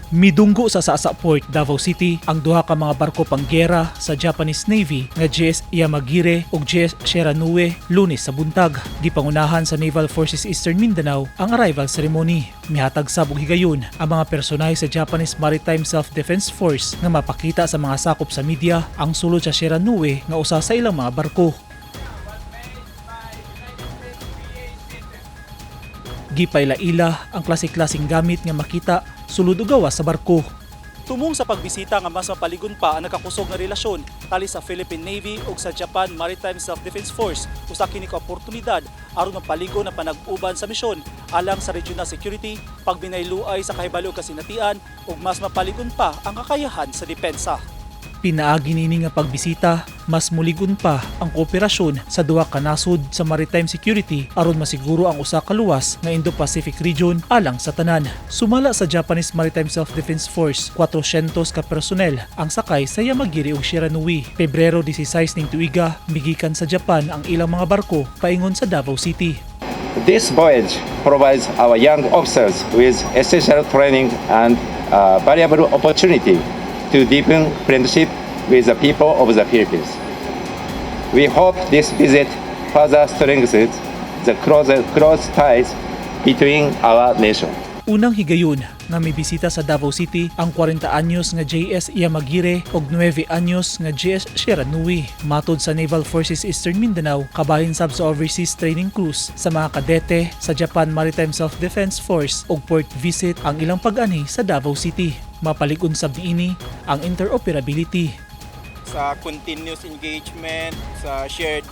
Midunggo sa Sasa Port, Davao City ang duha ka mga barko panggera sa Japanese Navy nga JS Yamagiri ug JS Shiranui Lunes sa buntag. Gipangunahan sa Naval Forces Eastern Mindanao ang arrival ceremony. Mihatag sab og higayon ang mga personahe sa Japanese Maritime Self-Defense Force nga mapakita sa mga sakop sa media ang sulod sa Shiranui nga usa sa ilang mga barko. Gipaila-ila ang klase-klaseng gamit nga makita sulod ug gawas sa barko. Tumong sa pagbisita nga mas mapaligon pa ang nakakusog nga relasyon tali sa Philippine Navy ug sa Japan Maritime Self-Defense Force, usa kini ka oportunidad aron mapaligon ang panag-uban sa misyon alang sa regional security, pagbinayluay sa kahibalo ug kasinatian ug mas mapaligon pa ang kakayahan sa depensa. Pinaagi nini nga pagbisita, mas muligon pa ang kooperasyon sa duha ka nasod sa maritime security aron masiguro ang usa ka luwas nga Indo-Pacific region alang sa tanan. Sumala sa Japanese Maritime Self-Defense Force, 400 ka personnel ang sakay sa Yamagiri ug Shiranui. Pebrero 16 ning tuiga, migikan sa Japan ang ilang mga barko paingon sa Davao City. This voyage provides our young officers with essential training and valuable opportunity to deepen friendship with the people of the Philippines. We hope this visit further strengthens the close ties between our nations. Unang higayon nga may bisita sa Davao City ang 40 anyos nga JS Yamagiri ug 9 anyos nga JS Shiranui. Matod sa Naval Forces Eastern Mindanao, kabahin sab sa overseas training cruise sa mga kadete sa Japan Maritime Self-Defense Force ug port visit ang ilang pag-anhi sa Davao City. Mapalig-on sab niini ang interoperability. Sa continuous engagement, sa shared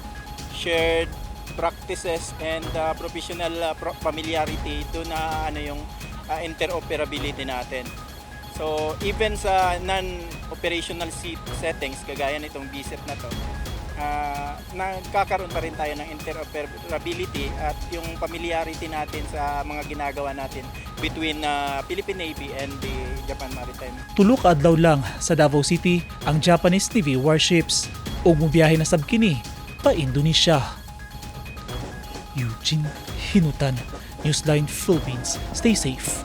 practices and professional familiarity, ito na ano yung interoperability natin. So even sa non-operational settings kagaya nitong visit na to, nagkakaroon pa rin tayo ng interoperability at yung familiarity natin sa mga ginagawa natin between Philippine Navy and the Japan Maritime. Tulo ka adlaw lang sa Davao City ang Japanese Navy warships ug mobiyahe na sab kini pa Indonesia. Eugene Hinutan, Newsline Philippines. Stay safe.